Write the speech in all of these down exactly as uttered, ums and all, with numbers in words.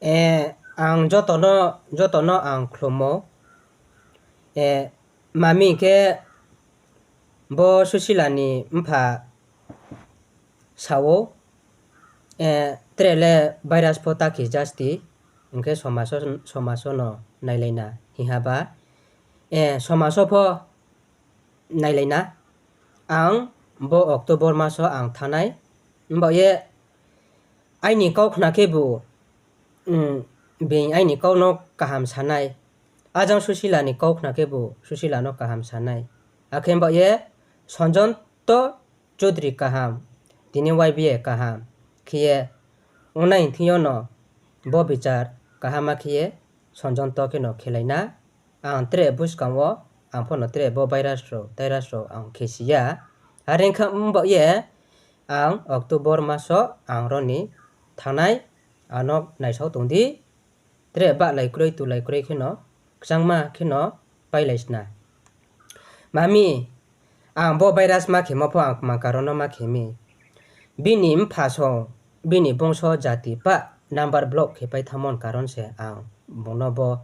Eh, ang joto no, joto no ang khlumo. Eh, mami khe bo Susila ni mpha sao, eh, tre le virus pho ta khe jasti, hing khe somaso, somaso no nailai na hing ha ba, eh, somaso pho nailai na. Ang bo October maso ang thanng nai, himba ye aini kau khna khebu, mm, being aini kau no kaham sa nai. Ajang Susila ni kau khna khebu Susila no kaham sa nai. Akhe himba ye Sonjonto Chaudhary kaham, tini Y B A kaham khe ye ong nai thing yo no bo bichar kaham ma khe ye Sonjonto khe no khelai na. Ang tre buskang wo, ang pho no tre bo virus rao, tairus rao ang khe si ya. Are ong kha himba ye ang October maso ang ro ni thanng nai, ano naisao tong di. Tre bahlai kroi, tulai kroi khe no, kchangma khe no pailai sna. Mami, ang bo virus ma khemo pho ang kma karon no ma khe mi. Bini mpha song, bini bongso jati pah number block khe pai thanngmo ni karon se ang bung no bo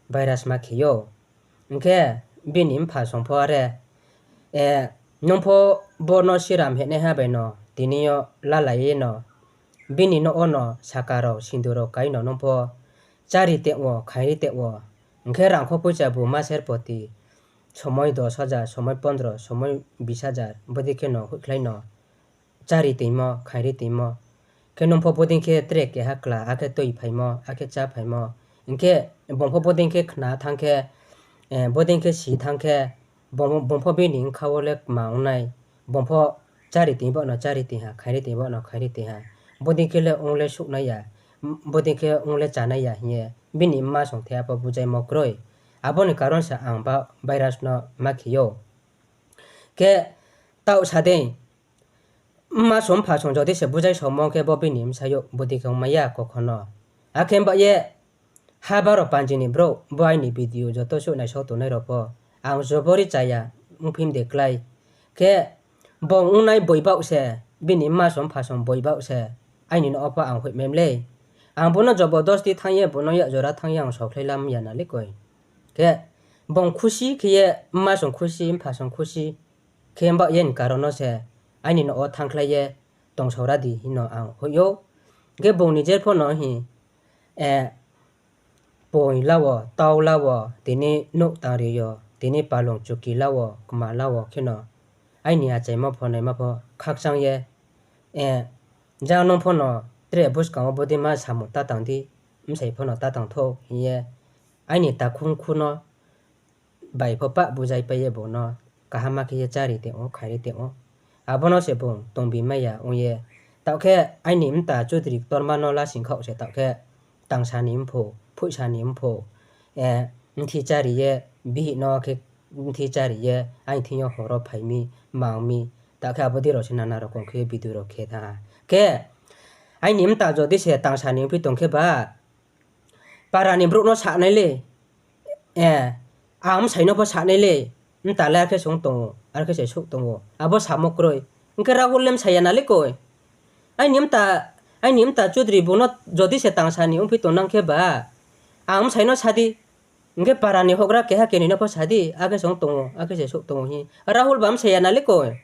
virus ma khe ou. Hing khe bini mpha song pho are, eh, nung pho bo no siram hinaiha bai no tini yo lalai ye no, bini nouh wo no saka rao, sindu rao kai no nung pho chári tong wo, khairi tong wo. Hing khe rang kho poicha bu maser poti, somoi dos hajar, somoi pondro, somoi bis hajar, bodei khe no hoihkhlai no chári tongmo, khairi tongmo. Khe nung pho bodei khe tre keha kla, akhe tuiphaimo, akhe cháphaimo. Hing khe bung pho bodei khe khna thanng khe, eh, bodei khe si thanng khe, bung, bung pho bini bkha wo le kma ong nai, bung pho chári tong baoh no chári tong ha, khairi tong baoh no khairi tong ha. Bodei khe le ong le suh nai ya, bodei khe ong le chá nai ya hing ye bini mma song the pho bujaimo kroi. Abo ni karon se ang ba virus no ma khe ou. Khe taoh sa dei, mma song mpha song jodi se bujai saomo khe bo bini bsayouh bodei khe ongmai ya kokhono. Akhe himba ye ha baro panji ni brouh bo aini video joto suh naisao tongnai rao pho, ang jobori chaya, ongphi mde klái. Khe bung ongnai boi baoh se, bini mma song mpha song boi baoh se, aini nouh wo pho ang hoihmai mlei. Ang bo no jobodosti thanng ye, bo no yak jora thanng ye ang saokhlai lam ya na le koi. Khe bung khusi khe ye, mma song khusi, mpha song khusi khe himba ye ni karon no se aini nouh wo thanngkhlai ye tongsao ra di hing no ang hoih ou. Khe bung ni jer pho no hing, eh, poi la wo, tau la wo, tini nouh tangri yo, tini palung chuki la wo, kma la wo kheno aini achaimo pho naima pho khakchang ye, eh, jang nung pho no tre buskang wo bodei ma samung ta tang di, bsai pho no ta tang thou hing ye aini takhu mkhu no bai pho pah bujaipai ye bung no kaham ma khe ye chári tong ou, khairi tong ou. Abo no se bung tongbi mai ya ong ye. Taoh khe aini mta Chaudhary ktorma no lasing khaoh se taoh khe tangsa ni mpho, phoihsa ni mpho, eh, mthi chári ye, bihih no khe mthi chári ye, aini thing yo hor wo phai mi, mang mi. Taoh khe abo dei rao se nana rokom khe video rao khe thanng ha. Khe aini mta jodi se tangsa ni ongphi tong khe ba, para ni brouh no sa nai le, eh, ang bsai no pho sa nai le, mta le are khe se ong tong ou, are khe se souh tong ou, abo samo kroi. Hing khe Rahul le bsai ya na le koi. Aini mta, aini mta Chaudhary bung no jodi se tangsa ni ongphi tongnang khe ba, ang bsai no sa di. Hing khe para ni houhgra keha kenoi no pho sa di, akhe se ong tong ou, akhe se souh tong ou hing. Rahul ba bsai ya na le koi.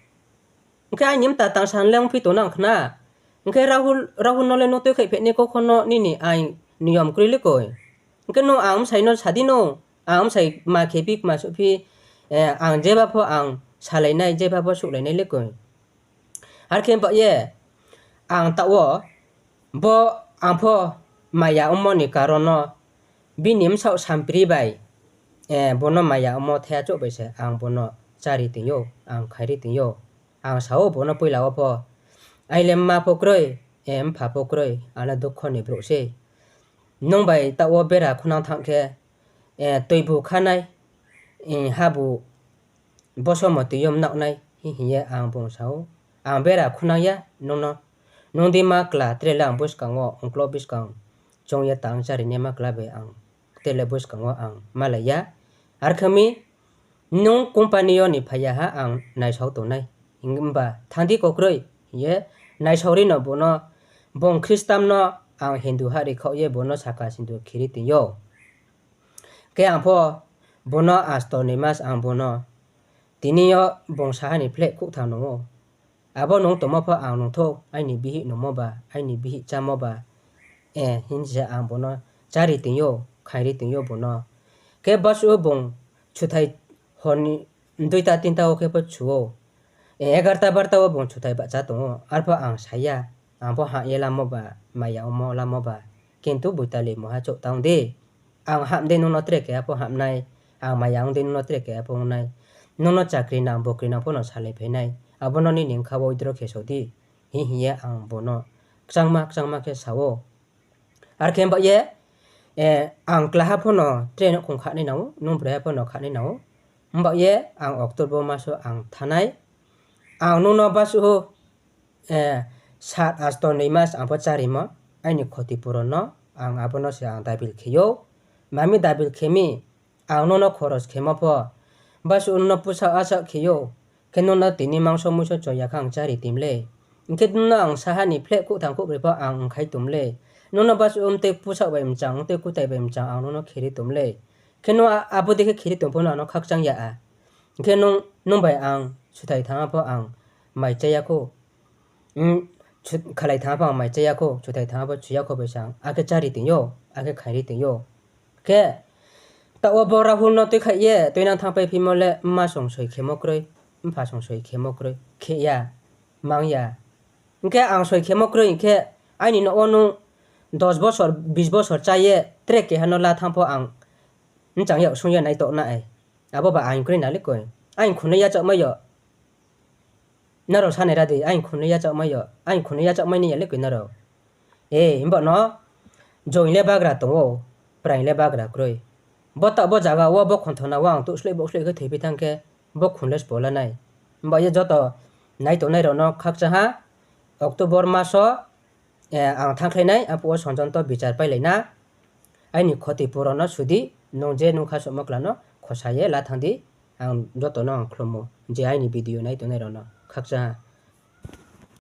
Hing khe aini mta tangsa ni le ongphi tongnang khna. Hing khe Rahul, Rahul no le nung tuikhaih phehnai kokhono nini ain niyom kroi le koi. Hing khe nung ang bsai no sa di no, ang bsai kma khe phi, kma souh phi, eh, ang jeba pho ang salai nai, jeba pho souhlai nai le koi. Are khe ba ye, ang taoh wo, bo ang pho maya ongmo ni karon no, bini bsaoh sampri bai, eh, bo no maya ongmo thaiha chouh bai se ang bo no chári tong ou, ang khairi tong ou. Ang sa ou bo no poila wo pho, aini le mma pho kroi, eh, mpha pho kroi, ang le dukho ni brouh sei. Nung bai taoh wo bera khunang thanng khe, eh, tuibu kha nai, eh, habu boso motoi yo mnaoh nai, hing ye ang bung sa ou. Ang bera khunang ya nung no. Nung di ma kla tre le ang buskang wo, ongklo buskang choung ye tang chári naima kla bai ang tre le buskang wo ang malai ya. Are khe mi, nung company yo ni phai ya ha ang naisao tongnai. Himba thanng di kokroi, hing ye naisao ri no bung no, bung Christian no ang Hindu ha ri khaoh ye bung no saka sindur khiri tong ou. Khe ang pho bung no asto noi mas ang bung no tini yo bung saha ni phleh khouhthang nung ou. Abo nung tongmo pho ang nungthouh, aini bihih nungmo ba, aini bihih chámo ba, hing se ang bung no chári tong ou, khairi tong ou bung no. Khe basuh wo bung chuthai hor ni duita tinta wo khe pho chu ou. Egarta barta wo bung chuthai bahcha tong ou, arpho ang sa ya, ang pho hah ye lamo ba, maya ongmo lamo ba. Kintu Boitali mungha chouh ta ong di. Ang ham dei nung no tre keha pho ham nai, ang maya ong dei nung no tre keha pho ong nai. Nung no chakri nang, bokri nang pho no salai phai nai. Abo no nini bkha wo withdraw khe so di, hing hing ye ang bung no kchangma kchangma khe sa ou. Ar khe himba ye, ang klaha pho no tre nouhkhong khanai nang ou, nung broiha pho no khanai nang ou. Himba ye ang October mas wo ang thanng nai. Ang nung no basuh ou, sat asto noi mas ang pho chárimo, aini khoti puron no, ang abo no se ang dabil khe ou. Mami dabil khe mi, ang nung no khoros khemo pho, basuh nung no pusaoh asaoh khe ou, khe nung no tini mangso muiso choi ya khe ang chári tong le. Hing khe nung no ang saha ni phleh khouhthang khouhbroi pho ang ongkhai tong le. Nung no basuh mtei pusaoh bai mchang, mtei kutai bai mchang ang nung no kheri tong le. Khe nung abo dei khe kheri tong pho no ang no khakchang ya a. Hing khe nung, nung bai ang chuthai thanngha pho ang mai chá ya khou. Khalai thanngha pho ang mai chá ya khou, chuthai thanngha pho chu ya khou bai se ang akhe chári tong ou, akhe khairi tong ou. Khe taoh wo bo Rahul no tuikhaih ye tuinang thanngpai phimo le mma song soi khemo kroi, mpha song soi khemo kroi, khe ya, mang ya. Hing khe ang soi khemo kroi hing khe aini nouh wo nung dos bosor, bis bosor chá ye tre keha no la thanng pho ang mchang yag sung ye naitoh nai. Abo ba aing kroi na le koi. Aing khunui yachaohmai yo. Nrao sanai ra di, aing khunui yachaohmai yo, aing khunui yachaohmai ni ya le koi nrao. E, himba no, joing le bagra tong ou, praing le bagra kroi. Bo taoh bo zaga wo bo khonthona wo ang tuh sloih bo sloih khe thoiphi thanng khe, bo khun le sbo la nai. Himba ye joto nai tongnai rao no khakchang ha, October mas wo, ang thanngkhlai nai, aphuh wo sonjonto bichar pailai na. Aini khoti puron no su di, nung je nung kha souhmo kla no khosa ye la thanng di, ang joto no ang khlumo, je aini video nai tongnai rao no khakchang ha.